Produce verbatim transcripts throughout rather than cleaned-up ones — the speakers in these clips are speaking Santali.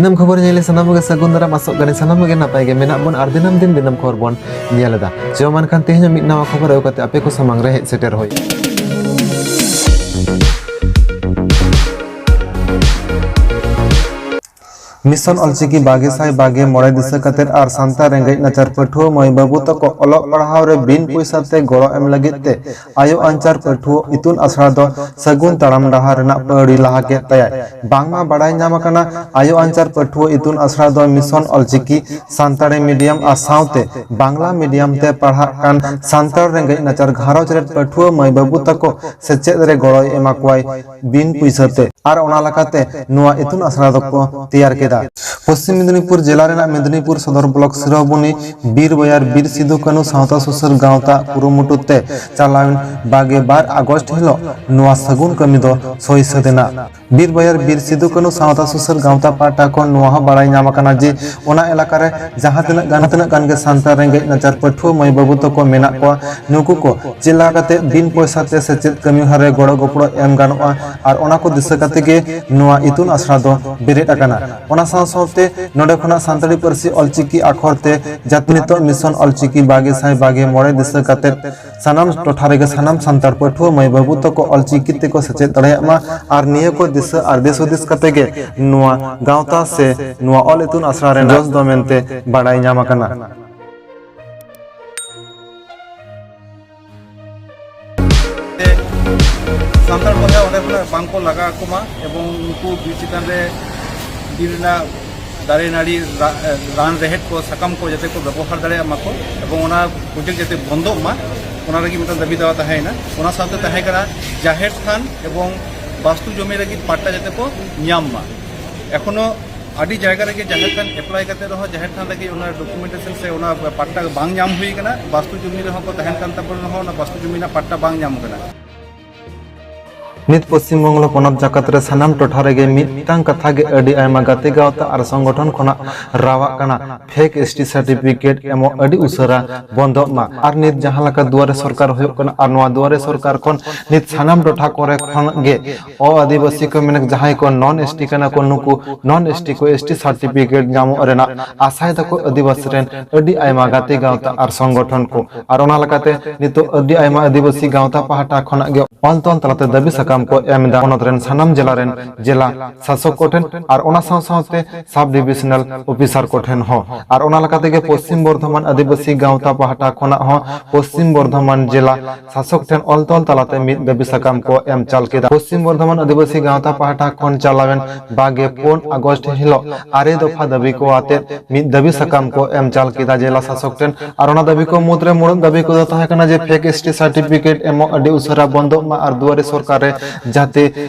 ᱫᱤᱱᱟᱹᱢ ᱠᱷᱚᱵᱚᱨ ᱧᱮᱞ ᱥᱟᱱᱟᱢ ᱠᱚᱜᱮ ᱥᱟᱹᱜᱩᱱ ᱫᱟᱨᱟᱢ, ᱟᱥᱚᱜ ᱠᱟᱹᱱᱟᱹᱧ ᱥᱟᱱᱟᱢ ᱠᱚᱜᱮ ᱱᱟᱯᱟᱭ ᱜᱮ ᱢᱮᱱᱟᱜ ᱵᱚᱱ ᱟᱨ ᱫᱤᱱᱟᱹᱢ ᱫᱤᱱ ᱫᱤᱱᱟᱹᱢ ᱠᱷᱚᱵᱚᱨ ᱵᱚᱱ ᱧᱮᱞ ᱮᱫᱟ᱾ ᱪᱚ ᱢᱟ ᱮᱱᱠᱷᱟᱱ ᱛᱮᱦᱮᱧ ᱦᱚᱸ ᱢᱤᱫ ᱱᱟᱣᱟ ᱠᱷᱚᱵᱚᱨ ᱟᱹᱜᱩ ᱠᱟᱛᱮ ᱟᱯᱮ ᱠᱚ ᱥᱟᱢᱟᱝ ᱨᱮ ᱦᱮᱡ ᱥᱮᱴᱮᱨ ᱦᱩᱭ᱾ ᱢᱤᱥᱚᱱ ᱚᱞᱪᱤᱠᱤ ᱵᱟᱜᱮ ᱥᱟᱭ ᱵᱟᱜᱮ ᱢᱚᱬᱮ ᱫᱤᱥᱟᱹ ᱠᱟᱛᱮᱫ ᱟᱨ ᱥᱟᱱᱛᱟᱲ ᱨᱮᱸᱜᱮᱡ ᱱᱟᱪᱟᱨ ᱯᱟᱹᱴᱷᱩᱣᱟᱹ ᱢᱟᱹᱭ ᱵᱟᱹᱵᱩ ᱛᱟᱠᱚ ᱚᱞᱚᱜ ᱯᱟᱲᱦᱟᱣ ᱨᱮ ᱵᱤᱱ ᱯᱚᱭᱥᱟ ᱛᱮ ᱜᱚᱲᱚ ᱮᱢ ᱞᱟᱹᱜᱤᱫ ᱛᱮ ᱟᱭᱳ ᱟᱧᱪᱟᱨ ᱯᱟᱹᱴᱷᱩᱣᱟᱹ ᱤᱛᱩᱱ ᱟᱥᱲᱟ ᱫᱚ ᱥᱟᱹᱜᱩᱱ ᱛᱟᱲᱟᱢ ᱰᱟᱦᱟᱨ ᱨᱮᱱᱟᱜ ᱯᱟᱹᱣᱲᱤ ᱞᱟᱦᱟ ᱠᱮᱫ ᱛᱟᱭᱟᱭ᱾ ᱵᱟᱝᱢᱟ ᱵᱟᱲᱟᱭ ᱧᱟᱢ ᱟᱠᱟᱱᱟ, ᱟᱭᱳ ᱟᱧᱪᱟᱨ ᱯᱟᱹᱴᱷᱩᱣᱟᱹ ᱤᱛᱩᱱ ᱟᱥᱲᱟ ᱫᱚ ᱢᱤᱥᱚᱱ ᱚᱞᱪᱤᱠᱤ ᱥᱟᱱᱛᱟᱲᱤ ᱢᱤᱰᱤᱭᱟᱢ ᱟᱨ ᱥᱟᱶᱛᱮ ᱵᱟᱝᱞᱟ ᱢᱤᱰᱤᱭᱟᱢ ᱛᱮ ᱯᱟᱲᱦᱟᱜ ᱠᱟᱱ ᱥᱟᱱᱛᱟᱲ ᱨᱮᱸᱜᱮᱡ ᱱᱟᱪᱟᱨ ᱜᱷᱟᱨᱚᱸᱡᱽ ᱨᱮᱱ ᱯᱟᱹᱴᱷᱩᱣᱟᱹ ᱢᱟᱹᱭ ᱵᱟᱹᱵᱩ ᱛᱟᱠᱚ ᱥᱮᱪᱮᱫ ᱨᱮ ᱜᱚᱲᱚᱭ ᱮᱢᱟ ᱠᱚᱣᱟᱭ ᱵᱤᱱ ᱯᱩᱭᱥᱟᱹ ᱛᱮ᱾ ᱟᱨ ᱚᱱᱟ ᱞᱮᱠᱟᱛᱮ ᱱᱚᱣᱟ ᱤᱛᱩᱱ ᱟᱥᱲᱟ ᱫᱚᱠᱚ ᱛᱮᱭᱟᱨ ᱠᱮᱫᱟ᱾ ᱯᱚᱥᱪᱤᱢ ᱢᱮᱫᱽᱱᱤᱯᱩᱨ ᱡᱮᱞᱟ ᱨᱮᱱᱟᱜ ᱢᱮᱫᱽᱱᱤᱯᱩᱨ ᱥᱚᱫᱚᱨ ᱵᱞᱚᱠ ᱥᱤᱨᱟᱹᱵᱩᱱᱤ ᱵᱤᱨ ᱵᱟᱭᱟᱨ ᱵᱤᱨ ᱥᱤᱫᱩ ᱠᱟᱹᱱᱩ ᱥᱟᱶᱛᱟ ᱥᱩᱥᱟᱹᱨ ᱜᱟᱶᱛᱟ ᱠᱩᱨᱩᱢᱩᱴᱩ ᱛᱮ ᱪᱟᱞᱟᱣᱮᱱ ᱵᱟᱜᱮ ᱵᱟᱨ ᱟᱜᱚᱥᱴ ᱦᱤᱞᱳᱜ ᱱᱚᱣᱟ ᱥᱟᱹᱜᱩᱱ ᱠᱟᱹᱢᱤ ᱫᱚ ᱥᱳᱭ ᱥᱟᱹᱛ ᱮᱱᱟ᱾ ᱵᱤᱨ ᱵᱟᱭᱟᱨ ᱵᱤᱨ ᱥᱤᱫᱩ ᱠᱟᱹᱱᱩ ᱥᱟᱶᱛᱟ ᱥᱩᱥᱟᱹᱨ ᱜᱟᱶᱛᱟ ᱯᱟᱦᱴᱟ ᱠᱷᱚᱱ ᱱᱚᱣᱟ ᱦᱚᱸ ᱵᱟᱲᱟᱭ ᱧᱟᱢ ᱟᱠᱟᱱᱟ ᱡᱮ ᱚᱱᱟ ᱮᱞᱟᱠᱟ ᱨᱮ ᱡᱟᱦᱟᱸ ᱛᱤᱱᱟᱹᱜ ᱜᱟᱱ, ᱛᱤᱱᱟᱹᱜ ᱜᱟᱱ ᱜᱮ ᱥᱟᱱᱛᱟᱲ ᱨᱮᱸᱜᱮᱡ ᱱᱟᱪᱟᱨ ᱯᱟᱹᱴᱷᱩᱣᱟᱹ ᱢᱟᱹᱭ ᱵᱟᱹᱵᱩ ᱛᱟᱠᱚ ᱢᱮᱱᱟᱜ ᱠᱚᱣᱟ, ᱱᱩᱠᱩ ᱠᱚ ᱪᱮᱫ ᱞᱮᱠᱟ ᱠᱟᱛᱮ ᱵᱤᱱ ᱯᱚᱭᱥᱟ ᱛᱮ ᱥᱮᱪᱮᱫ ᱠᱟᱹᱢᱤ ᱦᱚᱨᱟ ᱨᱮ ᱜᱚᱲᱚ ᱜᱚᱯᱚᱲᱚ ᱮᱢ ᱜᱟᱱᱚᱜᱼᱟ, ᱟᱨ ᱚᱱᱟ ᱠᱚ ᱫᱤᱥᱟᱹ ᱠᱟᱛᱮ ᱜᱮ ᱱᱚᱣᱟ ᱤᱛᱩᱱ ᱟᱥᱲᱟ ᱫᱚ ᱵᱮᱨᱮᱫ ᱟᱠᱟᱱᱟ᱾ ᱚᱱᱟ ᱥᱟᱶ ᱥᱟᱶᱛᱮ ᱱᱚᱰᱮ ᱠᱷᱚᱱᱟᱜ ᱥᱟᱱᱛᱟᱲᱤ ᱯᱟᱹᱨᱥᱤ ᱚᱞᱪᱤᱠᱤ ᱟᱠᱷᱚᱨ ᱛᱮ ᱡᱟᱹᱛᱤ ᱱᱤᱛᱚᱜ ᱢᱤᱥᱚᱱ ᱚᱞᱪᱤᱠᱤ ᱵᱟᱜᱮ ᱥᱟᱭ ᱵᱟᱜᱮ ᱢᱚᱬᱮ ᱫᱤᱥᱟᱹ ᱠᱟᱛᱮ ᱥᱟᱱᱟᱢ ᱴᱚᱴᱷᱟ ᱨᱮᱜᱮ ᱥᱟᱱᱟᱢ ᱥᱟᱱᱛᱟᱲ ᱯᱟᱹᱴᱷᱩᱣᱟᱹ ᱢᱟᱹᱭ ᱵᱟᱹᱵᱩ ᱛᱟᱠᱚ ᱚᱞᱪᱤᱠᱤ ᱛᱮᱠᱚ ᱥᱮᱪᱮᱫ ᱫᱟᱲᱮᱭᱟᱜ ᱢᱟ, ᱟᱨ ᱱᱤᱭᱟᱹ ᱠᱚ ᱫᱤᱥᱟᱹ ᱟᱨ ᱫᱤᱥ ᱦᱩᱫᱤᱥ ᱠᱟᱛᱮ ᱜᱮ ᱱᱚᱣᱟ ᱜᱟᱶᱛᱟ ᱥᱮ ᱱᱚᱣᱟ ᱚᱞ ᱤᱛᱩᱱ ᱟᱥᱲᱟ ᱨᱮᱱᱟᱜ ᱡᱚᱥ ᱫᱚ ᱢᱮᱱᱛᱮ ᱵᱟᱲᱟᱭ ᱧᱟᱢ ᱟᱠᱟᱱᱟ᱾ ᱥᱟᱱᱛᱟᱲ ᱵᱚᱭᱦᱟ ᱚᱸᱰᱮ ᱠᱷᱚᱱᱟᱜ ᱵᱟᱝ ᱠᱚ ᱞᱟᱜᱟ ᱠᱚᱢᱟ ᱮᱵᱚᱝ ᱩᱱᱠᱩ ᱵᱤᱨ ᱪᱮᱛᱟᱱ ᱨᱮ ᱵᱤᱨ ᱨᱮᱱᱟᱜ ᱫᱟᱨᱮ ᱱᱟᱹᱲᱤ ᱨᱟ-, ᱨᱟᱱ ᱨᱮᱦᱮᱫ ᱠᱚ ᱥᱟᱠᱟᱢ ᱠᱚ ᱡᱟᱛᱮ ᱠᱚ ᱵᱮᱵᱚᱦᱟᱨ ᱫᱟᱲᱮᱭᱟᱜ ᱢᱟᱠᱚ ᱮᱵᱚᱝ ᱚᱱᱟ ᱯᱨᱚᱡᱮᱠᱴ ᱡᱟᱛᱮ ᱵᱚᱱᱫᱚᱜ ᱢᱟ, ᱚᱱᱟ ᱞᱟᱹᱜᱤᱫ ᱢᱤᱫᱴᱟᱝ ᱫᱟᱹᱵᱤ ᱫᱟᱣᱟ ᱛᱟᱦᱮᱸᱭᱮᱱᱟ᱾ ᱚᱱᱟ ᱥᱟᱶᱛᱮ ᱛᱟᱦᱮᱸ ᱠᱟᱱᱟ ᱡᱟᱦᱮᱨ ᱛᱷᱟᱱ ᱮᱵᱚᱝ ᱵᱟᱥᱛᱩ ᱡᱚᱢᱤ ᱞᱟᱹᱜᱤᱫ ᱯᱟᱴᱴᱟ ᱡᱟᱛᱮ ᱠᱚ ᱧᱟᱢ ᱢᱟ᱾ ᱮᱠᱷᱚᱱᱳ ᱟᱹᱰᱤ ᱡᱟᱭᱜᱟ ᱨᱮᱜᱮ ᱡᱟᱦᱮᱨ ᱛᱷᱟᱱ ᱮᱯᱞᱟᱭ ᱠᱟᱛᱮ ᱨᱮᱦᱚᱸ ᱡᱟᱦᱮᱨ ᱛᱷᱟᱱ ᱞᱟᱹᱜᱤᱫ ᱚᱱᱟ ᱰᱚᱠᱩᱢᱮᱱᱴᱮᱥᱚᱱ ᱥᱮ ᱚᱱᱟ ᱯᱟᱴᱴᱟ ᱵᱟᱝ ᱧᱟᱢ ᱦᱩᱭ ᱟᱠᱟᱱᱟ᱾ ᱵᱟᱥᱛᱩ ᱡᱚᱢᱤ ᱨᱮᱦᱚᱸ ᱠᱚ ᱛᱟᱦᱮᱱ ᱠᱟᱱ ᱛᱟᱵᱚᱱ ᱨᱮᱦᱚᱸ ᱚᱱᱟ ᱵᱟᱥᱛᱩ ᱡᱚᱢᱤ ᱨᱮᱱᱟᱜ ᱯᱟᱴᱴᱟ ᱵᱟᱝ ᱧᱟᱢ ᱟᱠᱟᱱᱟ᱾ ᱱᱤᱛ ᱯᱚᱥᱪᱤᱢ ᱵᱚᱝᱜᱚ ᱯᱚᱱᱚᱛ ᱡᱟᱠᱟᱛ ᱨᱮ ᱥᱟᱱᱟᱢ ᱴᱚᱴᱷᱟ ᱨᱮᱜᱮ ᱢᱤᱫᱴᱟᱝ ᱠᱟᱛᱷᱟ ᱜᱮ ᱟᱹᱰᱤ ᱟᱭᱢᱟ ᱜᱟᱛᱮ ᱜᱟᱶᱛᱟ ᱟᱨ ᱥᱚᱝᱜᱚᱴᱷᱚᱱ ᱠᱷᱚᱱᱟᱜ ᱨᱟᱣᱟᱜ ᱠᱟᱱᱟ, ᱯᱷᱮᱠ ᱮᱥᱴᱤ ᱥᱟᱨᱴᱤᱯᱷᱤᱠᱮᱴ ᱮᱢᱚᱜ ᱟᱹᱰᱤ ᱩᱥᱟᱹᱨᱟ ᱵᱚᱱᱫᱚᱜ ᱢᱟ᱾ ᱟᱨ ᱱᱤᱛ ᱡᱟᱦᱟᱸ ᱞᱮᱠᱟ ᱫᱩᱣᱟᱨᱮ ᱥᱚᱨᱠᱟᱨ ᱦᱩᱭᱩᱜ ᱠᱟᱱᱟ, ᱟᱨ ᱱᱚᱣᱟ ᱫᱩᱣᱟᱨᱮ ᱥᱚᱨᱠᱟᱨ ᱠᱷᱚᱱ ᱱᱤᱛ ᱥᱟᱱᱟᱢ ᱴᱚᱴᱷᱟ ᱠᱚᱨᱮ ᱠᱷᱚᱱ ᱜᱮ ᱚ ᱟᱹᱫᱤᱵᱟᱹᱥᱤ ᱠᱚ ᱢᱮᱱᱟᱜ, ᱡᱟᱦᱟᱸᱭ ᱠᱚ ᱱᱚᱱ ᱮᱥᱴᱤ ᱠᱟᱱᱟ ᱠᱚ, ᱱᱩᱠᱩ ᱱᱚᱱ ᱮᱥᱴᱤ ᱠᱚ ᱮᱥᱴᱤ ᱥᱟᱨᱴᱤᱯᱷᱤᱠᱮᱴ ᱧᱟᱢᱚᱜ ᱨᱮᱱᱟᱜ ᱟᱥᱟᱭ ᱫᱟᱠᱚ ᱟᱹᱫᱤᱵᱟᱹᱥᱤ ᱨᱮᱱ ᱟᱹᱰᱤ ᱟᱭᱢᱟ ᱜᱟᱛᱮ ᱜᱟᱶᱛᱟ ᱟᱨ ᱥᱚᱝᱜᱚᱴᱷᱚᱱ ᱠᱚ᱾ ᱟᱨ ᱚᱱᱟ ᱞᱮᱠᱟᱛᱮ ᱱᱤᱛᱚᱜ ᱟᱹᱰᱤ ᱟᱭᱢᱟ ᱟᱹᱫᱤᱵᱟᱹᱥᱤ ᱜᱟᱶᱛᱟ ᱯᱟᱦᱴᱟ ᱠᱷᱚᱱᱟᱜ ᱜᱮ ᱚᱞ ᱛᱚᱞ ᱛᱟᱞᱟᱛᱮ ᱫᱟᱹᱵᱤ ᱥᱟᱠᱟᱢ ᱠᱚ ᱮᱢ ᱮᱫᱟ ᱯᱚᱱᱚᱛ ᱨᱮᱱ ᱥᱟᱱᱟᱢ ᱡᱮᱞᱟ ᱨᱮᱱ ᱡᱮᱞᱟ ᱥᱟᱥᱚᱠ ᱠᱚᱴᱷᱮᱱ ᱟᱨ ᱚᱱᱟ ᱥᱟᱶ ᱥᱟᱶᱛᱮ ᱥᱟᱵ ᱰᱤᱵᱤᱥᱚᱱᱟᱞ ᱚᱯᱷᱤᱥᱟᱨ ᱠᱚᱴᱷᱮᱱ ᱦᱚᱸ᱾ ᱟᱨ ᱚᱱᱟ ᱞᱮᱠᱟ ᱛᱮᱜᱮ ᱯᱚᱥᱪᱤᱢ ᱵᱚᱨᱫᱷᱚᱢᱟᱱ ᱟᱹᱫᱤᱵᱟᱹᱥᱤ ᱜᱟᱶᱛᱟ ᱯᱟᱦᱴᱟ ᱠᱷᱚᱱᱟᱜ ᱦᱚᱸ ᱯᱚᱥᱪᱤᱢ ᱵᱚᱨᱫᱷᱚᱢᱟᱱ ᱡᱮᱞᱟ ᱥᱟᱥᱚᱠ ᱴᱷᱮᱱ ᱚᱞ ᱛᱚᱞ ᱛᱟᱞᱟᱛᱮ ᱢᱤᱫ ᱫᱟᱹᱵᱤ ᱥᱟᱠᱟᱢ ᱠᱚ ᱮᱢ ᱪᱟᱞ ᱠᱮᱫᱟ᱾ ᱯᱚᱥᱪᱤᱢ ᱵᱚᱨᱫᱷᱚᱢᱟᱱ ᱟᱹᱫᱤᱵᱟᱹᱥᱤ ᱜᱟᱶᱛᱟ ᱯᱟᱦᱴᱟ ᱠᱷᱚᱱ ᱪᱟᱞᱟᱣᱮᱱ ᱵᱟᱜᱮ ᱯᱩᱱ ᱟᱜᱚᱥᱴ ᱦᱤᱞᱳᱜ ᱟᱨᱮ ᱫᱚᱯᱷᱟ ᱫᱟᱹᱵᱤ ᱠᱚ ᱟᱛᱮ ᱢᱤᱫ ᱫᱟᱹᱵᱤ ᱥᱟᱠᱟᱢ ᱠᱚ ᱮᱢ ᱪᱟᱞ ᱠᱮᱫᱟ ᱡᱮᱞᱟ ᱥᱟᱥᱚᱠ ᱴᱷᱮᱱ᱾ ᱟᱨ ᱚᱱᱟ ᱫᱟᱹᱵᱤ ᱠᱚ ᱢᱩᱫᱽᱨᱮ ᱢᱩᱬᱩᱫ ᱫᱟᱹᱵᱤ ᱠᱚᱫᱚ ᱛᱟᱦᱮᱸ ᱠᱟᱱᱟ ᱡᱮ ᱯᱷᱮᱠ ᱮᱥᱴᱤ ᱥᱟᱨᱴᱤᱯᱷᱤᱠᱮᱴ ᱮᱢᱚᱜ ᱟᱹᱰᱤ ᱩᱥᱟᱹᱨᱟ ᱵᱚᱱᱫᱚᱜ ᱢᱟ ᱟᱨ ᱫᱩᱣᱟᱨᱮ ᱥᱚᱨᱠᱟᱨ ᱨᱮ ᱡᱟᱛᱮ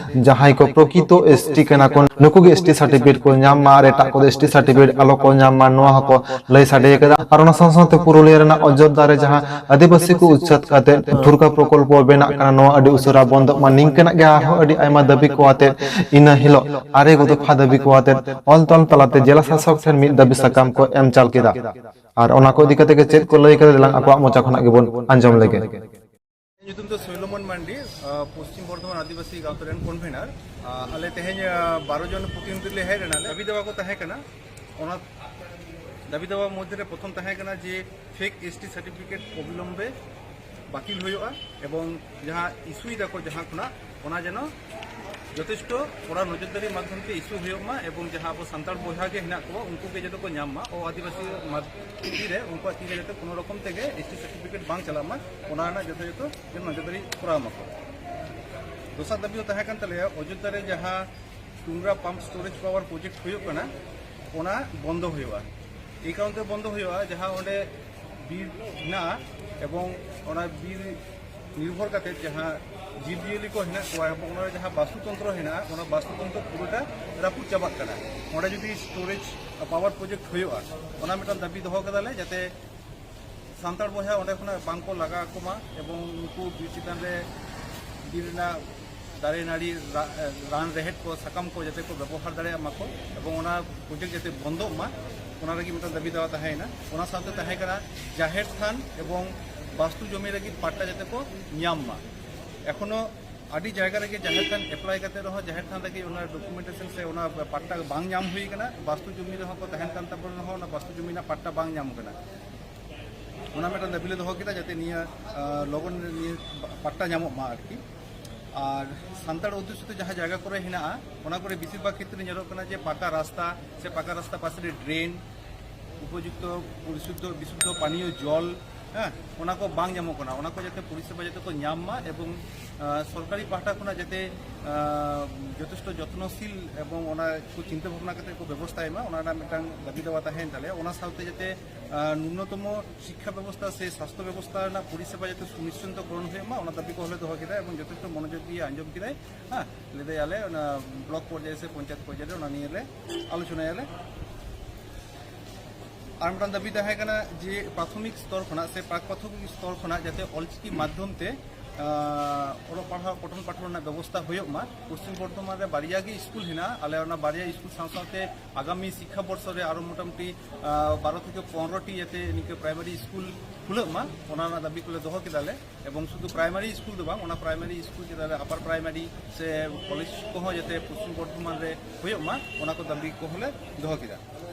ᱡᱟᱦᱟᱸᱭ ᱠᱚ ᱯᱨᱚᱠᱤᱛᱚ ᱮᱥᱴᱤ ᱠᱟᱱᱟ ᱠᱚ, ᱱᱩᱠᱩ ᱜᱮ ᱮᱥᱴᱤ ᱥᱟᱨᱴᱤᱯᱷᱤᱠᱮᱴ ᱠᱚ ᱧᱟᱢ ᱢᱟ ᱟᱨ ᱮᱴᱟᱜ ᱠᱚᱫᱚ ᱮᱥᱴᱤ ᱥᱟᱨᱴᱤᱯᱷᱤᱠᱮᱴ ᱟᱞᱚ ᱠᱚ ᱧᱟᱢ ᱢᱟ, ᱱᱚᱣᱟ ᱦᱚᱸᱠᱚ ᱞᱟᱹᱭ ᱥᱟᱰᱮ ᱠᱟᱫᱟ᱾ ᱟᱨ ᱚᱱᱟ ᱥᱟᱶ ᱥᱟᱶᱛᱮ ᱯᱩᱨᱩᱞᱤᱭᱟᱹ ᱨᱮᱱᱟᱜ ᱚᱡᱳᱫᱽᱫᱷᱟ ᱨᱮ ᱡᱟᱦᱟᱸ ᱟᱹᱫᱤᱵᱟᱹᱥᱤ ᱠᱚ ᱩᱪᱪᱷᱟᱹᱛ ᱠᱟᱛᱮ ᱴᱷᱩᱨᱠᱟ ᱯᱨᱚᱠᱚᱞᱯᱚ ᱵᱮᱱᱟᱜ ᱠᱟᱱᱟ, ᱱᱚᱣᱟ ᱟᱹᱰᱤ ᱩᱥᱟᱹᱨᱟ ᱵᱚᱱᱫᱚᱜ ᱢᱟ, ᱱᱤᱝᱠᱟᱹᱱᱟᱜ ᱜᱮ ᱟᱨᱦᱚᱸ ᱟᱹᱰᱤ ᱟᱭᱢᱟ ᱫᱟᱹᱵᱤ ᱠᱚ ᱟᱛᱮ ᱤᱱᱟᱹ ᱦᱤᱞᱳᱜ ᱟᱨᱮ ᱜᱚ ᱫᱚᱯᱷᱟ ᱫᱟᱹᱵᱤ ᱠᱚ ᱟᱛᱮ ᱚᱞ ᱛᱚᱞ ᱛᱟᱞᱟᱛᱮ ᱡᱮᱞᱟ ᱥᱟᱥᱚᱠ ᱴᱷᱮᱱ ᱢᱤᱫ ᱫᱟᱹᱵᱤ ᱥᱟᱠᱟᱢ ᱠᱚ ᱮᱢ ᱪᱟᱞ ᱠᱮᱫᱟ᱾ ᱟᱨ ᱚᱱᱟ ᱠᱚ ᱤᱫᱤ ᱠᱟᱛᱮ ᱜᱮ ᱪᱮᱫ ᱠᱚ ᱞᱟᱹᱭ ᱠᱟᱫᱟ, ᱫᱮᱞᱟᱝ ᱟᱠᱚᱣᱟᱜ ᱢᱚᱪᱟ ᱠᱷᱚᱱᱟᱜ ᱜᱮᱵᱚᱱ ᱟᱸᱡᱚᱢ ᱞᱮᱜᱮ᱾ ᱤᱧᱟᱹᱜ ᱧᱩᱛᱩᱢ ᱫᱚ ᱥᱚᱭᱞᱚᱢᱚᱱ ᱢᱟᱱᱰᱤ, ᱟᱸ, ᱯᱚᱥᱪᱤᱢ ᱵᱚᱨᱫᱷᱚᱢᱟᱱ ᱟᱹᱫᱤᱵᱟᱹᱥᱤ ᱜᱟᱶᱛᱟ ᱨᱮᱱ ᱠᱚᱱᱵᱷᱮᱱᱟᱨ᱾ ᱟᱸ, ᱟᱞᱮ ᱛᱮᱦᱮᱧ, ᱟᱸ, ᱵᱟᱨᱚ ᱡᱚᱱ ᱯᱨᱚᱛᱤᱱᱤᱫᱷᱤ ᱞᱮ ᱦᱮᱡ ᱞᱮᱱᱟ᱾ ᱫᱟᱹᱵᱤ ᱫᱟᱣᱟ ᱠᱚ ᱛᱟᱦᱮᱸ ᱠᱟᱱᱟ, ᱚᱱᱟ ᱫᱟᱹᱵᱤ ᱫᱟᱣᱟ ᱢᱚᱫᱽᱫᱷᱮ ᱨᱮ ᱯᱨᱚᱛᱷᱚᱢ ᱛᱟᱦᱮᱸ ᱠᱟᱱᱟ ᱡᱮ ᱯᱷᱮᱠ ᱮᱥᱴᱤ ᱥᱟᱨᱴᱤᱯᱷᱤᱠᱮᱴ ᱚᱵᱤᱞᱚᱢᱵᱮ ᱵᱟᱹᱛᱤᱞ ᱦᱩᱭᱩᱜᱼᱟ ᱮᱵᱚᱝ ᱡᱟᱦᱟᱸ ᱤᱥᱩᱭ ᱫᱟᱠᱚ ᱡᱟᱦᱟᱸ ᱠᱷᱚᱱᱟᱜ, ᱚᱱᱟ ᱡᱮᱱᱚ ᱡᱚᱛᱷᱮᱥᱴᱚ ᱠᱚᱲᱟ ᱱᱚᱡᱚᱨᱫᱟᱨᱤ ᱢᱟᱫᱽᱫᱷᱚᱢ ᱛᱮ ᱤᱥᱩ ᱦᱩᱭᱩᱜ ᱢᱟ ᱮᱵᱚᱝ ᱡᱟᱦᱟᱸ ᱟᱵᱚ ᱥᱟᱱᱛᱟᱲ ᱵᱚᱭᱦᱟ ᱜᱮ ᱦᱮᱱᱟᱜ ᱠᱚᱣᱟ, ᱩᱱᱠᱩ ᱜᱮ ᱡᱟᱛᱮ ᱠᱚ ᱧᱟᱢ ᱢᱟ, ᱚ ᱟᱹᱫᱤᱵᱟᱹᱥᱤ ᱢᱟᱫ-, ᱛᱤ ᱨᱮ, ᱩᱱᱠᱩᱣᱟᱜ ᱛᱤ ᱨᱮ ᱡᱟᱛᱮ ᱠᱳᱱᱳ ᱨᱚᱠᱚᱢ ᱛᱮᱜᱮ ᱮᱥᱴᱤ ᱥᱟᱨᱴᱤᱯᱷᱤᱠᱮᱴ ᱵᱟᱝ ᱪᱟᱞᱟᱜ ᱢᱟ, ᱚᱱᱟ ᱨᱮᱱᱟᱜ ᱡᱚᱛᱷᱟᱡᱚᱛᱷᱚ ᱡᱮᱱᱚ ᱱᱚᱡᱚᱨᱫᱟᱨᱤ ᱠᱚᱨᱟᱣ ᱢᱟᱠᱚ᱾ ᱫᱚᱥᱟᱨ ᱫᱟᱹᱵᱤ ᱫᱚ ᱛᱟᱦᱮᱸ ᱠᱟᱱ ᱛᱟᱞᱮᱭᱟ, ᱚᱡᱳᱫᱽᱫᱷᱟ ᱨᱮ ᱡᱟᱦᱟᱸ ᱴᱩᱝᱨᱟ ᱯᱟᱢᱯ ᱥᱴᱳᱨᱮᱡᱽ ᱯᱟᱣᱟᱨ ᱯᱨᱚᱡᱮᱠᱴ ᱦᱩᱭᱩᱜ ᱠᱟᱱᱟ, ᱚᱱᱟ ᱵᱚᱱᱫᱚ ᱦᱩᱭᱩᱜᱼᱟ᱾ ᱮᱭ ᱠᱟᱨᱚᱱ ᱛᱮ ᱵᱚᱱᱫᱚ ᱦᱩᱭᱩᱜᱼᱟ, ᱡᱟᱦᱟᱸ ᱚᱸᱰᱮ ᱵᱤᱨ ᱦᱮᱱᱟᱜᱼᱟ ᱮᱵᱚᱝ ᱚᱱᱟ ᱵᱤᱨ ᱱᱤᱨᱵᱷᱚᱨ ᱠᱟᱛᱮ ᱡᱟᱦᱟᱸ ᱡᱤᱵᱽᱼᱡᱤᱭᱟᱹᱞᱤ ᱠᱚ ᱦᱮᱱᱟᱜ ᱠᱚᱣᱟ ᱮᱵᱚᱝ ᱚᱱᱟ ᱨᱮ ᱡᱟᱦᱟᱸ ᱵᱟᱥᱛᱩᱛᱚᱱᱛᱨᱚ ᱦᱮᱱᱟᱜᱼᱟ, ᱚᱱᱟ ᱵᱟᱥᱛᱩᱛᱚᱱᱛᱨᱚ ᱯᱩᱨᱟᱹᱴᱟ ᱨᱟᱹᱯᱩᱫ ᱪᱟᱵᱟᱜ ᱠᱟᱱᱟ᱾ ᱚᱸᱰᱮ ᱡᱩᱫᱤ ᱥᱴᱳᱨᱮᱡᱽ ᱯᱟᱣᱟᱨ ᱯᱨᱚᱡᱮᱠᱴ ᱦᱩᱭᱩᱜᱼᱟ, ᱚᱱᱟ ᱢᱤᱫᱴᱟᱝ ᱫᱟᱹᱵᱤ ᱫᱚᱦᱚ ᱠᱟᱫᱟᱞᱮ, ᱡᱟᱛᱮ ᱥᱟᱱᱛᱟᱲ ᱵᱚᱭᱦᱟ ᱚᱸᱰᱮ ᱠᱷᱚᱱᱟᱜ ᱵᱟᱝ ᱠᱚ ᱞᱟᱜᱟ ᱠᱚᱢᱟ ᱮᱵᱚᱝ ᱩᱱᱠᱩ ᱵᱤᱨ ᱪᱮᱛᱟᱱ ᱨᱮ ᱵᱤᱨ ᱨᱮᱱᱟᱜ ᱫᱟᱨᱮ ᱱᱟᱹᱲᱤ ᱨᱟ-, ᱨᱟᱱ ᱨᱮᱦᱮᱫ ᱠᱚ, ᱥᱟᱠᱟᱢ ᱠᱚ ᱡᱟᱛᱮ ᱠᱚ ᱵᱮᱵᱚᱦᱟᱨ ᱫᱟᱲᱮᱭᱟᱜ ᱢᱟᱠᱚ ᱮᱵᱚᱝ ᱚᱱᱟ ᱯᱨᱚᱡᱮᱠᱴ ᱡᱟᱛᱮ ᱵᱚᱱᱫᱚᱜ ᱢᱟ, ᱚᱱᱟ ᱞᱟᱹᱜᱤᱫ ᱢᱤᱫᱴᱟᱝ ᱫᱟᱹᱵᱤ ᱫᱟᱣᱟ ᱛᱟᱦᱮᱸᱭᱮᱱᱟ᱾ ᱚᱱᱟ ᱥᱟᱶᱛᱮ ᱛᱟᱦᱮᱸ ᱠᱟᱱᱟ ᱡᱟᱦᱮᱨ ᱛᱷᱟᱱ ᱮᱵᱚᱝ ᱵᱟᱥᱛᱩ ᱡᱚᱢᱤ ᱞᱟᱹᱜᱤᱫ ᱯᱟᱴᱴᱟ ᱡᱟᱛᱮ ᱠᱚ ᱧᱟᱢ ᱢᱟ᱾ ᱮᱠᱷᱚᱱᱳ ᱟᱹᱰᱤ ᱡᱟᱭᱜᱟ ᱨᱮᱜᱮ ᱡᱟᱦᱮᱨ ᱛᱷᱟᱱ ᱮᱯᱞᱟᱭ ᱠᱟᱛᱮ ᱨᱮᱦᱚᱸ ᱡᱟᱦᱮᱨ ᱛᱷᱟᱱ ᱞᱟᱹᱜᱤᱫ ᱚᱱᱟ ᱰᱚᱠᱩᱢᱮᱱᱴᱮᱥᱚᱱ ᱥᱮ ᱚᱱᱟ ᱯᱟᱴᱴᱟ ᱵᱟᱝ ᱧᱟᱢ ᱦᱩᱭ ᱟᱠᱟᱱᱟ᱾ ᱵᱟᱥᱛᱩ ᱡᱚᱢᱤ ᱨᱮᱦᱚᱸ ᱠᱚ ᱛᱟᱦᱮᱱ ᱠᱟᱱ ᱛᱟᱵᱚᱱ ᱨᱮᱦᱚᱸ ᱚᱱᱟ ᱵᱟᱥᱛᱩ ᱡᱚᱢᱤ ᱨᱮᱱᱟᱜ ᱯᱟᱴᱴᱟ ᱵᱟᱝ ᱧᱟᱢ ᱟᱠᱟᱱᱟ᱾ ᱚᱱᱟ ᱢᱤᱫᱴᱟᱝ ᱫᱟᱹᱵᱤ ᱞᱮ ᱫᱚᱦᱚ ᱠᱮᱫᱟ ᱡᱟᱛᱮ ᱱᱤᱭᱟᱹ, ᱟᱸ, ᱞᱚᱜᱚᱱ ᱱᱤᱭᱟᱹ ᱯᱟᱴᱴᱟ ᱧᱟᱢᱚᱜ ᱢᱟ ᱟᱨᱠᱤ᱾ ᱟᱨ ᱥᱟᱱᱛᱟᱲ ᱚᱫᱽᱫᱷᱩᱥᱤᱛᱚ ᱡᱟᱦᱟᱸ ᱡᱟᱭᱜᱟ ᱠᱚᱨᱮ ᱦᱮᱱᱟᱜᱼᱟ, ᱚᱱᱟ ᱠᱚᱨᱮ ᱵᱮᱥᱤᱨ ᱵᱷᱟᱜᱽ ᱠᱷᱮᱛᱨᱮ ᱧᱮᱞᱚᱜ ᱠᱟᱱᱟ ᱡᱮ ᱯᱟᱠᱟ ᱨᱟᱥᱛᱟ ᱥᱮ ᱯᱟᱠᱟ ᱨᱟᱥᱛᱟ ᱯᱟᱥᱮ ᱨᱮ ᱰᱨᱮᱱ, ᱩᱯᱚᱡᱩᱠᱛᱚ ᱯᱚᱨᱤᱥᱩᱫᱽᱫᱷᱚ ᱵᱤᱥᱩᱫᱽᱫᱷᱚ ᱯᱟᱱᱤᱭᱚ ᱡᱚᱞ, ᱦᱮᱸ, ᱚᱱᱟ ᱠᱚ ᱵᱟᱝ ᱧᱟᱢᱚᱜ ᱠᱟᱱᱟ᱾ ᱚᱱᱟ ᱠᱚ ᱡᱟᱛᱮ ᱯᱚᱨᱤᱥᱮᱵᱟ ᱡᱟᱛᱮ ᱠᱚ ᱧᱟᱢ ᱢᱟ ᱮᱵᱚᱝ, ᱟᱸ, ᱥᱚᱨᱠᱟᱨᱤ ᱯᱟᱦᱴᱟ ᱠᱷᱚᱱᱟᱜ ᱡᱟᱛᱮ, ᱟᱸ, ᱡᱚᱛᱷᱮᱥᱴᱚ ᱡᱚᱛᱱᱚᱥᱤᱞ ᱮᱵᱚᱝ ᱚᱱᱟ ᱠᱚ ᱪᱤᱱᱛᱟᱹ ᱵᱷᱟᱵᱽᱱᱟ ᱠᱟᱛᱮ ᱠᱚ ᱵᱮᱵᱚᱥᱛᱷᱟᱭ ᱢᱟ, ᱚᱱᱟ ᱨᱮᱱᱟᱜ ᱢᱤᱫᱴᱟᱝ ᱫᱟᱹᱵᱤ ᱫᱟᱣᱟ ᱛᱟᱦᱮᱸᱭᱮᱱ ᱛᱟᱞᱮᱭᱟ᱾ ᱚᱱᱟ ᱥᱟᱶᱛᱮ ᱡᱟᱛᱮ, ᱟᱸ, ᱱᱩᱱᱱᱚᱛᱚᱢᱚ ᱥᱤᱠᱠᱷᱟ ᱵᱮᱵᱚᱥᱛᱷᱟ ᱥᱮ ᱥᱟᱥᱛᱷᱚ ᱵᱮᱵᱚᱥᱛᱷᱟ ᱨᱮᱱᱟᱜ ᱯᱚᱨᱤᱥᱮᱵᱟ ᱡᱟᱛᱮ ᱥᱩᱱᱤᱥᱪᱤᱛᱚᱠᱚᱨᱚᱱ ᱦᱩᱭᱩᱜ ᱢᱟ, ᱚᱱᱟ ᱫᱟᱹᱵᱤ ᱠᱚᱦᱚᱸ ᱞᱮ ᱫᱚᱦᱚ ᱠᱮᱫᱟ ᱮᱵᱚᱝ ᱡᱚᱛᱷᱮᱥᱴᱚ ᱢᱚᱱᱳᱡᱳᱜᱽ ᱫᱤᱭᱮ ᱟᱸᱡᱚᱢ ᱠᱮᱫᱟᱭ᱾ ᱦᱮᱸ, ᱞᱟᱹᱭ ᱫᱟᱭ ᱟᱞᱮ ᱚᱱᱟ ᱵᱞᱚᱠ ᱯᱚᱨᱡᱟᱭ ᱥᱮ ᱯᱚᱧᱪᱟᱭᱮᱛ ᱯᱚᱨᱡᱟᱭ ᱨᱮ ᱚᱱᱟ ᱱᱤᱭᱮ ᱞᱮ ᱟᱞᱳᱪᱚᱱᱟᱭᱟᱞᱮ᱾ ᱟᱨ ᱢᱤᱫᱴᱟᱝ ᱫᱟᱹᱵᱤ ᱛᱟᱦᱮᱸ ᱠᱟᱱᱟ ᱡᱮ ᱯᱨᱟᱛᱷᱚᱢᱤᱠ ᱥᱛᱚᱨ ᱠᱷᱚᱱᱟᱜ ᱥᱮ ᱯᱨᱟᱠ ᱯᱨᱟᱛᱷᱚᱢᱤᱠ ᱥᱛᱚᱨ ᱠᱷᱚᱱᱟᱜ ᱡᱟᱛᱮ ᱚᱞᱪᱤᱠᱤ ᱢᱟᱫᱽᱫᱷᱚᱢ ᱛᱮ, ᱟᱸ, ᱚᱞᱚᱜ ᱯᱟᱲᱦᱟᱣ ᱯᱚᱴᱷᱚᱱ ᱯᱟᱴᱷᱚᱱ ᱨᱮᱱᱟᱜ ᱵᱮᱵᱚᱥᱛᱷᱟ ᱦᱩᱭᱩᱜ ᱢᱟ᱾ ᱯᱚᱥᱪᱤᱢ ᱵᱚᱨᱫᱷᱚᱢᱟᱱ ᱨᱮ ᱵᱟᱨᱭᱟ ᱜᱮ ᱥᱠᱩᱞ ᱦᱮᱱᱟᱜᱼᱟ᱾ ᱟᱞᱮ ᱚᱱᱟ ᱵᱟᱨᱭᱟ ᱥᱠᱩᱞ ᱥᱟᱶ ᱥᱟᱶᱛᱮ ᱟᱜᱟᱢᱤ ᱥᱤᱠᱠᱷᱟ ᱵᱚᱨᱥᱚ ᱨᱮ ᱟᱨᱚ ᱢᱚᱴᱟᱢᱩᱴᱤ, ᱟᱸ, ᱵᱟᱨᱚ ᱛᱷᱮᱠᱮ ᱯᱚᱱᱨᱚ ᱴᱤ ᱡᱟᱛᱮ ᱱᱤᱝᱠᱟᱹ ᱯᱨᱟᱭᱢᱟᱨᱤ ᱥᱠᱩᱞ ᱠᱷᱩᱞᱟᱹᱜ ᱢᱟ, ᱚᱱᱟ ᱨᱮᱱᱟᱜ ᱫᱟᱹᱵᱤ ᱠᱚᱞᱮ ᱫᱚᱦᱚ ᱠᱮᱫᱟᱞᱮ᱾ ᱮᱵᱚᱝ ᱥᱩᱫᱷᱩ ᱯᱨᱟᱭᱢᱟᱨᱤ ᱥᱠᱩᱞ ᱫᱚ ᱵᱟᱝ, ᱚᱱᱟ ᱯᱨᱟᱭᱢᱟᱨᱤ ᱥᱠᱩᱞ ᱪᱮᱛᱟᱱ ᱨᱮ ᱟᱯᱟᱨ ᱯᱨᱟᱭᱢᱟᱨᱤ ᱥᱮ ᱠᱚᱞᱮᱡᱽ ᱠᱚᱦᱚᱸ ᱡᱟᱛᱮ ᱯᱚᱥᱪᱤᱢ ᱵᱚᱨᱫᱷᱚᱢᱟᱱ ᱨᱮ ᱦᱩᱭᱩᱜ ᱢᱟ, ᱚᱱᱟ ᱠᱚ ᱫᱟᱹᱵᱤ ᱠᱚᱦᱚᱸ ᱞᱮ ᱫᱚᱦᱚ ᱠᱮᱫᱟ᱾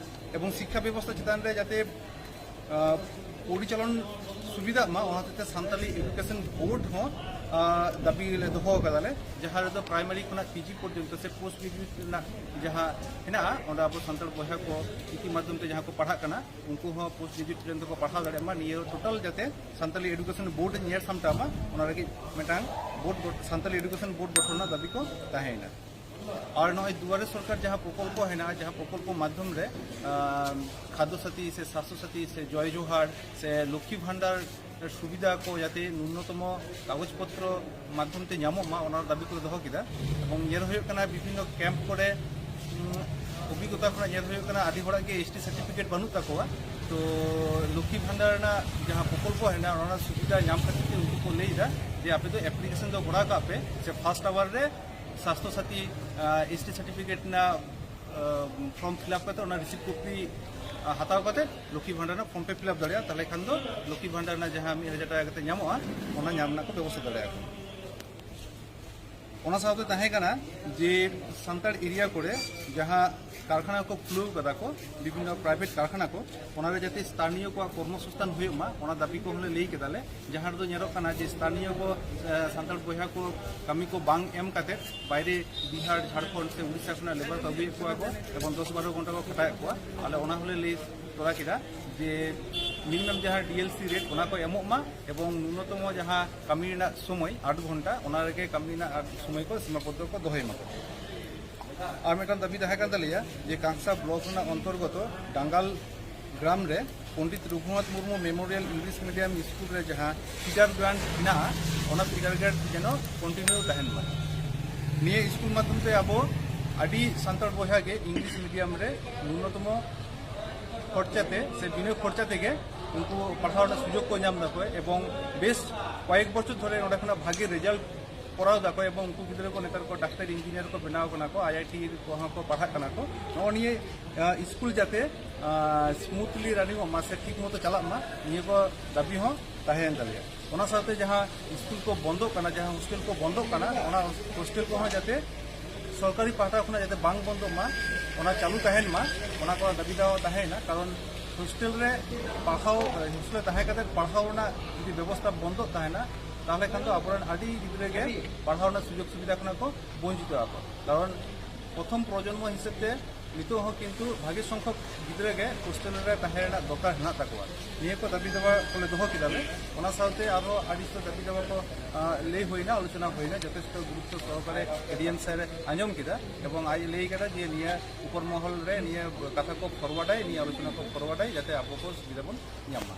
ᱮᱵᱚᱝ ᱥᱤᱠᱠᱷᱟ ᱵᱮᱵᱚᱥᱛᱷᱟ ᱪᱮᱛᱟᱱ ᱨᱮ ᱡᱟᱛᱮ, ᱟᱸ, ᱯᱚᱨᱤᱪᱟᱞᱚᱱ ᱥᱩᱵᱤᱫᱷᱟᱜ ᱢᱟ, ᱚᱱᱟ ᱦᱚᱛᱮᱡ ᱛᱮ ᱥᱟᱱᱛᱟᱞᱤ ᱮᱰᱩᱠᱮᱥᱚᱱ ᱵᱳᱨᱰ ᱦᱚᱸ, ᱟᱸ, ᱫᱟᱹᱵᱤ ᱞᱮ ᱫᱚᱦᱚ ᱠᱟᱫᱟᱞᱮ, ᱡᱟᱦᱟᱸ ᱨᱮᱫᱚ ᱯᱨᱟᱭᱢᱟᱨᱤ ᱠᱷᱚᱱᱟᱜ ᱯᱤᱡᱤ ᱯᱚᱨᱡᱚᱱᱛᱚ ᱥᱮ ᱯᱳᱥᱴ ᱜᱨᱮᱡᱩᱭᱮᱴ ᱨᱮᱱᱟᱜ ᱡᱟᱦᱟᱸ ᱦᱮᱱᱟᱜᱼᱟ, ᱚᱸᱰᱮ ᱟᱵᱚ ᱥᱟᱱᱛᱟᱲ ᱵᱚᱭᱦᱟ ᱠᱚ ᱪᱤᱠᱤ ᱢᱟᱫᱽᱫᱷᱚᱢ ᱛᱮ ᱡᱟᱦᱟᱸ ᱠᱚ ᱯᱟᱲᱦᱟᱜ ᱠᱟᱱᱟ, ᱩᱱᱠᱩ ᱦᱚᱸ ᱯᱳᱥᱴ ᱜᱨᱮᱡᱩᱭᱮᱴ ᱨᱮᱱ ᱫᱚᱠᱚ ᱯᱟᱲᱦᱟᱣ ᱫᱟᱲᱮᱭᱟᱜ ᱢᱟ᱾ ᱱᱤᱭᱟᱹ ᱴᱳᱴᱟᱞ ᱡᱟᱛᱮ ᱥᱟᱱᱛᱟᱞᱤ ᱮᱰᱩᱠᱮᱥᱚᱱ ᱵᱳᱨᱰ ᱧᱮᱞ ᱥᱟᱢᱴᱟᱣ ᱢᱟ, ᱚᱱᱟ ᱞᱟᱹᱜᱤᱫ ᱢᱤᱫᱴᱟᱝ ᱵᱳᱨᱰ ᱜᱚ-, ᱥᱟᱱᱛᱟᱞᱤ ᱮᱰᱩᱠᱮᱥᱚᱱ ᱵᱳᱨᱰ ᱜᱚᱴᱷᱚᱱ ᱨᱮᱱᱟᱜ ᱫᱟᱹᱵᱤ ᱠᱚ ᱛᱟᱦᱮᱸᱭᱮᱱᱟ᱾ ᱟᱨ ᱱᱚᱜᱼᱚᱭ ᱫᱩᱣᱟᱨᱮ ᱥᱚᱨᱠᱟᱨ ᱡᱟᱦᱟᱸ ᱯᱨᱚᱠᱚᱞᱯᱚ ᱦᱮᱱᱟᱜᱼᱟ, ᱡᱟᱦᱟᱸ ᱯᱨᱚᱠᱚᱞᱯᱚ ᱢᱟᱫᱽᱫᱷᱚᱢ ᱨᱮ, ᱟᱸ, ᱠᱷᱟᱫᱽᱫᱚ ᱥᱟᱛᱷᱤ ᱥᱮ ᱥᱟᱥᱛᱷᱚ ᱥᱟᱛᱷᱤ ᱥᱮ ᱡᱚᱭ ᱡᱳᱦᱟᱨ ᱥᱮ ᱞᱚᱠᱠᱷᱤ ᱵᱷᱟᱱᱰᱟᱨ ᱥᱩᱵᱤᱫᱷᱟ ᱠᱚ ᱡᱟᱛᱮ ᱱᱩᱱᱱᱚᱛᱚᱢᱚ ᱠᱟᱜᱚᱡᱽ ᱯᱚᱛᱨᱚ ᱢᱟᱫᱽᱫᱷᱚᱢ ᱛᱮ ᱧᱟᱢᱚᱜ ᱢᱟ, ᱚᱱᱟ ᱫᱟᱹᱵᱤ ᱠᱚᱞᱮ ᱫᱚᱦᱚ ᱠᱮᱫᱟ᱾ ᱮᱵᱚᱝ ᱧᱮᱞ ᱦᱩᱭᱩᱜ ᱠᱟᱱᱟ ᱵᱤᱵᱷᱤᱱᱱᱚ ᱠᱮᱢᱯ ᱠᱚᱨᱮ, ᱩᱸ, ᱚᱵᱷᱤᱜᱽᱜᱚᱛᱟ ᱠᱷᱚᱱᱟᱜ ᱧᱮᱞ ᱦᱩᱭᱩᱜ ᱠᱟᱱᱟ ᱟᱹᱰᱤ ᱦᱚᱲᱟᱜ ᱜᱮ ᱮᱥᱴᱤ ᱥᱟᱨᱴᱤᱯᱷᱤᱠᱮᱴ ᱵᱟᱹᱱᱩᱜ ᱛᱟᱠᱚᱣᱟ᱾ ᱛᱚ ᱞᱚᱠᱠᱷᱤ ᱵᱷᱟᱱᱰᱟᱨ ᱨᱮᱱᱟᱜ ᱡᱟᱦᱟᱸ ᱯᱨᱚᱠᱚᱞᱯᱚ ᱦᱮᱱᱟᱜᱼᱟ, ᱚᱱᱟ ᱨᱮᱱᱟᱜ ᱥᱩᱵᱤᱫᱷᱟ ᱧᱟᱢ ᱠᱷᱟᱹᱛᱤᱨ ᱛᱮ ᱩᱱᱠᱩ ᱠᱚ ᱞᱟᱹᱭ ᱮᱫᱟ ᱡᱮ ᱟᱯᱮ ᱫᱚ ᱮᱯᱞᱤᱠᱮᱥᱚᱱ ᱫᱚ ᱠᱚᱨᱟᱣ ᱠᱟᱜ ᱯᱮ, ᱥᱮ ᱯᱷᱟᱥᱴ ᱟᱣᱟᱨ ᱨᱮ Swasthya Sathi S T certificate ᱨᱮᱱᱟᱜ ᱯᱷᱚᱨᱢ ᱯᱷᱤᱞᱟᱯ ᱠᱟᱛᱮ, ᱚᱱᱟ ᱨᱤᱥᱤᱯ ᱠᱚᱯᱤ ᱦᱟᱛᱟᱣ ᱠᱟᱛᱮ ᱞᱚᱠᱠᱷᱤ ᱵᱷᱟᱱᱰᱟᱨ ᱨᱮᱱᱟᱜ ᱯᱷᱚᱨᱢ ᱯᱮ ᱯᱷᱤᱞᱟᱯ ᱫᱟᱲᱮᱭᱟᱜᱼᱟ᱾ ᱛᱟᱦᱚᱞᱮ ᱠᱷᱟᱱ ᱫᱚ ᱞᱚᱠᱠᱷᱤ ᱵᱷᱟᱱᱰᱟᱨ ᱨᱮᱱᱟᱜ ᱡᱟᱦᱟᱸ ᱢᱤᱫ ᱦᱟᱡᱟᱨ ᱴᱟᱠᱟ ᱠᱟᱛᱮ ᱧᱟᱢᱚᱜᱼᱟ, ᱚᱱᱟ ᱧᱟᱢ ᱨᱮᱱᱟᱜ ᱠᱚ ᱵᱮᱵᱚᱥᱛᱷᱟ ᱫᱟᱲᱮᱭᱟᱜᱼᱟ᱾ ᱚᱱᱟ ᱥᱟᱶᱛᱮ ᱛᱟᱦᱮᱸ ᱠᱟᱱᱟ ᱡᱮ ᱥᱟᱱᱛᱟᱲ ᱮᱨᱤᱭᱟ ᱠᱚᱨᱮ ᱡᱟᱦᱟᱸ ᱠᱟᱨᱠᱷᱟᱱᱟ ᱠᱚ ᱠᱷᱩᱞᱟᱹᱣ ᱠᱟᱫᱟ ᱠᱚ, ᱵᱤᱵᱷᱤᱱᱱᱚ ᱯᱨᱟᱭᱵᱷᱮᱴ ᱠᱟᱨᱠᱷᱟᱱᱟ ᱠᱚ, ᱚᱱᱟᱨᱮ ᱡᱟᱛᱮ ᱥᱛᱷᱟᱱᱤᱭᱚ ᱠᱚᱣᱟᱜ ᱠᱚᱨᱢᱚ ᱥᱚᱝᱥᱛᱷᱟᱱ ᱦᱩᱭᱩᱜ ᱢᱟ, ᱚᱱᱟ ᱫᱟᱹᱵᱤ ᱠᱚᱦᱚᱸ ᱞᱮ ᱞᱟᱹᱭ ᱠᱮᱫᱟᱞᱮ᱾ ᱡᱟᱦᱟᱸ ᱨᱮᱫᱚ ᱧᱮᱞᱚᱜ ᱠᱟᱱᱟ ᱡᱮ ᱥᱛᱷᱟᱱᱤᱭᱚ ᱠᱚ, ᱮ, ᱥᱟᱱᱛᱟᱲ ᱵᱚᱭᱦᱟ ᱠᱚ ᱠᱟᱹᱢᱤ ᱠᱚ ᱵᱟᱝ ᱮᱢ ᱠᱟᱛᱮ ᱵᱟᱭᱨᱮ ᱵᱤᱦᱟᱨ, ᱡᱷᱟᱲᱠᱷᱚᱸᱰ ᱥᱮ ᱩᱲᱤᱥᱥᱟ ᱠᱷᱚᱱᱟᱜ ᱞᱮᱵᱟᱨ ᱠᱚ ᱟᱹᱜᱩᱭᱮᱫ ᱠᱚᱣᱟ ᱠᱚ ᱮᱵᱚᱝ ᱫᱚᱥ ᱵᱟᱨᱚ ᱜᱷᱚᱱᱴᱟ ᱠᱚ ᱠᱷᱟᱴᱟᱣᱮᱫ ᱠᱚᱣᱟ᱾ ᱟᱞᱮ ᱚᱱᱟ ᱦᱚᱸᱞᱮ ᱞᱟᱹᱭ ᱛᱚᱨᱟ ᱠᱮᱫᱟ ᱡᱮ ᱢᱤᱱᱤᱢᱟᱢ ᱡᱟᱦᱟᱸ ᱰᱤ ᱮᱞ ᱥᱤ ᱨᱮᱴ, ᱚᱱᱟ ᱠᱚ ᱮᱢᱚᱜ ᱢᱟ ᱮᱵᱚᱝ ᱱᱩᱱᱚᱛᱚᱢᱚ ᱡᱟᱦᱟᱸ ᱠᱟᱹᱢᱤ ᱨᱮᱱᱟᱜ ᱥᱚᱢᱚᱭ ᱟᱴ ᱜᱷᱚᱱᱴᱟ, ᱚᱱᱟ ᱨᱮᱜᱮ ᱠᱟᱹᱢᱤ ᱨᱮᱱᱟᱜ ᱟᱴ ᱥᱚᱢᱚᱭ ᱠᱚ ᱥᱤᱢᱟᱵᱚᱫᱽᱫᱷᱚ ᱠᱚ ᱫᱚᱦᱚᱭ ᱢᱟ᱾ ᱟᱨ ᱢᱤᱫᱴᱟᱝ ᱫᱟᱹᱵᱤ ᱛᱟᱦᱮᱸ ᱠᱟᱱ ᱛᱟᱞᱮᱭᱟ ᱡᱮ ᱠᱟᱸᱠᱥᱟ ᱵᱞᱚᱠ ᱨᱮᱱᱟᱜ ᱚᱱᱛᱚᱨᱜᱚᱛᱚ ᱰᱟᱝᱜᱟᱞ ᱜᱨᱟᱢ ᱨᱮ Pandit Raghunath Murmu memorial English medium school ᱨᱮ ᱡᱟᱦᱟᱸ ᱴᱤᱪᱟᱨ ᱜᱨᱟᱱᱴ ᱢᱮᱱᱟᱜᱼᱟ, ᱚᱱᱟ ᱴᱤᱪᱟᱨ ᱜᱨᱟᱱᱴ ᱡᱮᱱᱚ ᱠᱚᱱᱴᱤᱱᱤᱭᱩ ᱛᱟᱦᱮᱱ ᱢᱟ᱾ ᱱᱤᱭᱟᱹ ᱥᱠᱩᱞ ᱢᱟᱫᱽᱫᱷᱚᱢ ᱛᱮ ᱟᱵᱚ ᱟᱹᱰᱤ ᱥᱟᱱᱛᱟᱲ ᱵᱚᱭᱦᱟ ᱜᱮ ᱤᱝᱞᱤᱥ ᱢᱤᱰᱤᱭᱟᱢ ᱨᱮ ᱱᱩᱱᱱᱚᱛᱚᱢᱚ ᱠᱷᱚᱨᱪᱟ ᱛᱮ ᱥᱮ ᱵᱤᱱᱟᱹ ᱠᱷᱚᱨᱪᱟ ᱛᱮᱜᱮ ᱩᱱᱠᱩ ᱯᱟᱲᱦᱟᱣ ᱨᱮᱱᱟᱜ ᱥᱩᱡᱳᱜᱽ ᱠᱚ ᱧᱟᱢ ᱫᱟᱠᱚ ᱮᱵᱚᱝ ᱵᱮᱥ ᱠᱚᱭᱮᱠ ᱵᱚᱪᱷᱚᱨ ᱫᱷᱚᱨᱮ ᱚᱸᱰᱮ ᱠᱷᱚᱱᱟᱜ ᱵᱷᱟᱜᱮ ᱨᱮᱡᱟᱞᱴ ᱠᱚᱨᱟᱣ ᱫᱟᱠᱚ ᱮᱵᱚᱝ ᱩᱱᱠᱩ ᱜᱤᱫᱽᱨᱟᱹ ᱠᱚ ᱱᱮᱛᱟᱨ ᱠᱚ ᱰᱟᱠᱛᱟᱨ ᱤᱧᱡᱤᱱᱤᱭᱟᱨ ᱠᱚ ᱵᱮᱱᱟᱣ ᱠᱟᱱᱟ ᱠᱚ, ᱟᱭ ᱟᱭ ᱴᱤ ᱠᱚᱦᱚᱸ ᱠᱚ ᱯᱟᱲᱦᱟᱜ ᱠᱟᱱᱟ ᱠᱚ᱾ ᱱᱚᱜᱼᱚ ᱱᱤᱭᱟᱹ, ᱟᱸ, ᱥᱠᱩᱞ ᱡᱟᱛᱮ, ᱟᱸ, ᱥᱢᱩᱛᱷᱞᱤ ᱨᱟᱱᱤᱝ ᱚᱜ ᱢᱟ ᱥᱮ ᱴᱷᱤᱠ ᱢᱚᱛᱚ ᱪᱟᱞᱟᱜ ᱢᱟ, ᱱᱤᱭᱟᱹ ᱠᱚ ᱫᱟᱹᱵᱤ ᱦᱚᱸ ᱛᱟᱦᱮᱸᱭᱮᱱ ᱛᱟᱞᱮᱭᱟ᱾ ᱚᱱᱟ ᱥᱟᱶᱛᱮ ᱡᱟᱦᱟᱸ ᱥᱠᱩᱞ ᱠᱚ ᱵᱚᱱᱫᱚᱜ ᱠᱟᱱᱟ, ᱡᱟᱦᱟᱸ ᱦᱳᱥᱴᱮᱞ ᱠᱚ ᱵᱚᱱᱫᱚᱜ ᱠᱟᱱᱟ, ᱚᱱᱟ ᱦᱳᱥᱴᱮᱞ ᱠᱚᱦᱚᱸ ᱡᱟᱛᱮ ᱥᱚᱨᱠᱟᱨᱤ ᱯᱟᱦᱴᱟ ᱠᱷᱚᱱᱟᱜ ᱡᱟᱛᱮ ᱵᱟᱝ ᱵᱚᱱᱫᱚᱜ ᱢᱟ, ᱚᱱᱟ ᱪᱟᱹᱞᱩ ᱛᱟᱦᱮᱱ ᱢᱟ, ᱚᱱᱟ ᱠᱚ ᱫᱟᱹᱵᱤ ᱫᱟᱣᱟ ᱛᱟᱦᱮᱸᱭᱮᱱᱟ᱾ ᱠᱟᱨᱚᱱ ᱦᱳᱥᱴᱮᱞ ᱨᱮ ᱯᱟᱲᱦᱟᱣ, ᱦᱳᱥᱴᱮᱞ ᱨᱮ ᱛᱟᱦᱮᱸ ᱠᱟᱛᱮ ᱯᱟᱲᱦᱟᱣ ᱨᱮᱱᱟᱜ ᱡᱩᱫᱤ ᱵᱮᱵᱚᱥᱛᱷᱟ ᱵᱚᱱᱫᱚᱜ ᱛᱟᱦᱮᱱᱟ, ᱛᱟᱦᱚᱞᱮ ᱠᱷᱟᱱ ᱫᱚ ᱟᱵᱚᱨᱮᱱ ᱟᱹᱰᱤ ᱜᱤᱫᱽᱨᱟᱹ ᱜᱮ ᱯᱟᱲᱦᱟᱣ ᱨᱮᱱᱟᱜ ᱥᱩᱡᱳᱜᱽ ᱥᱩᱵᱤᱫᱷᱟ ᱠᱷᱚᱱᱟᱜ ᱠᱚ ᱵᱚᱧᱪᱤᱛᱚᱜᱼᱟ ᱠᱚ᱾ ᱠᱟᱨᱚᱱ ᱯᱨᱚᱛᱷᱚᱢ ᱯᱨᱚᱡᱚᱱᱢᱚ ᱦᱤᱥᱟᱹᱵ ᱛᱮ ᱱᱤᱛᱚᱜ ᱦᱚᱸ ᱠᱤᱱᱛᱩ ᱵᱷᱟᱜᱮ ᱥᱚᱝᱠᱷᱚᱠ ᱜᱤᱫᱽᱨᱟᱹ ᱜᱮ ᱦᱳᱥᱴᱮᱞ ᱨᱮ ᱛᱟᱦᱮᱸ ᱨᱮᱱᱟᱜ ᱫᱚᱨᱠᱟᱨ ᱦᱮᱱᱟᱜ ᱛᱟᱠᱚᱣᱟ᱾ ᱱᱤᱭᱟᱹ ᱠᱚ ᱫᱟᱹᱵᱤ ᱫᱟᱵᱟ ᱠᱚᱞᱮ ᱫᱚᱦᱚ ᱠᱮᱫᱟ ᱞᱮ᱾ ᱚᱱᱟ ᱥᱟᱶᱛᱮ ᱟᱨᱦᱚᱸ ᱟᱹᱰᱤ ᱩᱥᱛᱟᱹᱨ ᱫᱟᱹᱵᱤ ᱫᱟᱵᱟ ᱠᱚ, ᱟᱸ, ᱞᱟᱹᱭ ᱦᱩᱭᱱᱟ, ᱟᱞᱳᱪᱚᱱᱟ ᱦᱩᱭᱱᱟ, ᱡᱚᱛᱷᱮᱥᱴᱚ ᱜᱩᱨᱩᱛᱛᱚ ᱥᱚᱦᱚᱠᱟᱨᱮ ᱮ ᱰᱤ ᱮᱢ ᱥᱮᱨ ᱟᱸᱡᱚᱢ ᱠᱮᱫᱟ ᱮᱵᱚᱝ ᱟᱡ ᱞᱟᱹᱭ ᱠᱮᱫᱟ ᱡᱮ ᱱᱤᱭᱟᱹ ᱩᱯᱚᱨ ᱢᱚᱦᱚᱞ ᱨᱮ ᱱᱤᱭᱟᱹ ᱠᱟᱛᱷᱟ ᱠᱚ ᱯᱷᱚᱨᱣᱟᱨᱰᱟᱭ, ᱱᱤᱭᱟᱹ ᱟᱞᱳᱪᱚᱱᱟ ᱠᱚ ᱯᱷᱚᱨᱣᱟᱨᱰᱟᱭ, ᱡᱟᱛᱮ ᱟᱵᱚ ᱠᱚ ᱥᱩᱵᱤᱫᱷᱟ ᱵᱚᱱ ᱧᱟᱢ ᱢᱟ᱾